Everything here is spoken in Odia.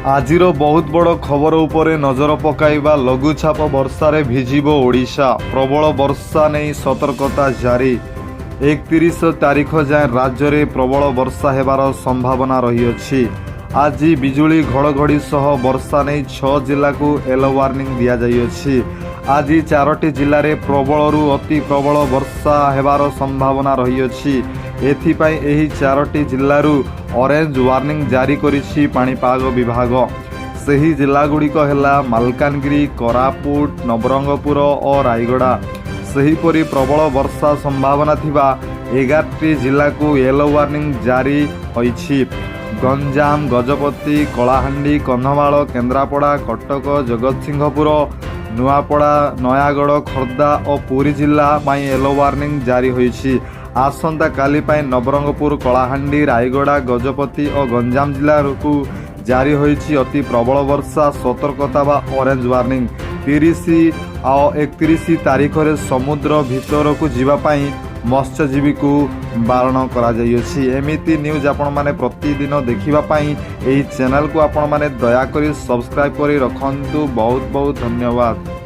ଆଜିର ବହୁତ ବଡ଼ ଖବର ଉପରେ ନଜର ପକାଇବା। ଲଘୁଚାପ ବର୍ଷାରେ ଭିଜିବ ଓଡ଼ିଶା। ପ୍ରବଳ ବର୍ଷା ନେଇ ସତର୍କତା ଜାରି। 31 ତାରିଖ ଯାଏଁ ରାଜ୍ୟରେ ପ୍ରବଳ ବର୍ଷା ହେବାର ସମ୍ଭାବନା ରହିଅଛି। ଆଜି ବିଜୁଳି ଘଡ଼ଘଡ଼ି ସହ ବର୍ଷା ନେଇ ଛଅ ଜିଲ୍ଲାକୁ ୟେଲୋ ୱାର୍ଣ୍ଣିଂ ଦିଆଯାଇଅଛି। ଆଜି ଚାରୋଟି ଜିଲ୍ଲାରେ ପ୍ରବଳରୁ ଅତି ପ୍ରବଳ ବର୍ଷା ହେବାର ସମ୍ଭାବନା ରହିଅଛି। ଏଥିପାଇଁ ଏହି ଚାରୋଟି ଜିଲ୍ଲାରୁ ଅରେଞ୍ଜ ୱାର୍ଣ୍ଣିଂ ଜାରି କରିଛି ପାଣିପାଗ ବିଭାଗ। ସେହି ଜିଲ୍ଲାଗୁଡ଼ିକ ହେଲା ମାଲକାନଗିରି, କୋରାପୁଟ, ନବରଙ୍ଗପୁର ଓ ରାୟଗଡ଼ା। ସେହିପରି ପ୍ରବଳ ବର୍ଷା ସମ୍ଭାବନା ଥିବା 11ଟି ଜିଲ୍ଲାକୁ ୟେଲୋ ୱାର୍ଣ୍ଣିଂ ଜାରି ହୋଇଛି। ଗଞ୍ଜାମ, ଗଜପତି, କଳାହାଣ୍ଡି, କନ୍ଧମାଳ, କେନ୍ଦ୍ରାପଡ଼ା, କଟକ, ଜଗତସିଂହପୁର, ନୂଆପଡ଼ା, ନୟାଗଡ଼, ଖୋର୍ଦ୍ଧା ଓ ପୁରୀ ଜିଲ୍ଲା ପାଇଁ ୟେଲୋ ୱାର୍ଣ୍ଣିଂ ଜାରି ହୋଇଛି। ଆସନ୍ତାକାଲି ପାଇଁ ନବରଙ୍ଗପୁର, କଳାହାଣ୍ଡି, ରାୟଗଡ଼ା, ଗଜପତି ଓ ଗଞ୍ଜାମ ଜିଲ୍ଲାକୁ ଜାରି ହୋଇଛି ଅତି ପ୍ରବଳ ବର୍ଷା ସତର୍କତା ବା ଅରେଞ୍ଜ ୱାର୍ଣ୍ଣିଂ। 30 ଆଉ 31 ତାରିଖରେ ସମୁଦ୍ର ଭିତରକୁ ଯିବା ପାଇଁ ମତ୍ସ୍ୟଜୀବୀକୁ ବାରଣ କରାଯାଇଅଛି। ଏମିତି ନ୍ୟୁଜ୍ ଆପଣମାନେ ପ୍ରତିଦିନ ଦେଖିବା ପାଇଁ ଏହି ଚ୍ୟାନେଲକୁ ଆପଣମାନେ ଦୟାକରି ସବସ୍କ୍ରାଇବ୍ କରି ରଖନ୍ତୁ। ବହୁତ ବହୁତ ଧନ୍ୟବାଦ।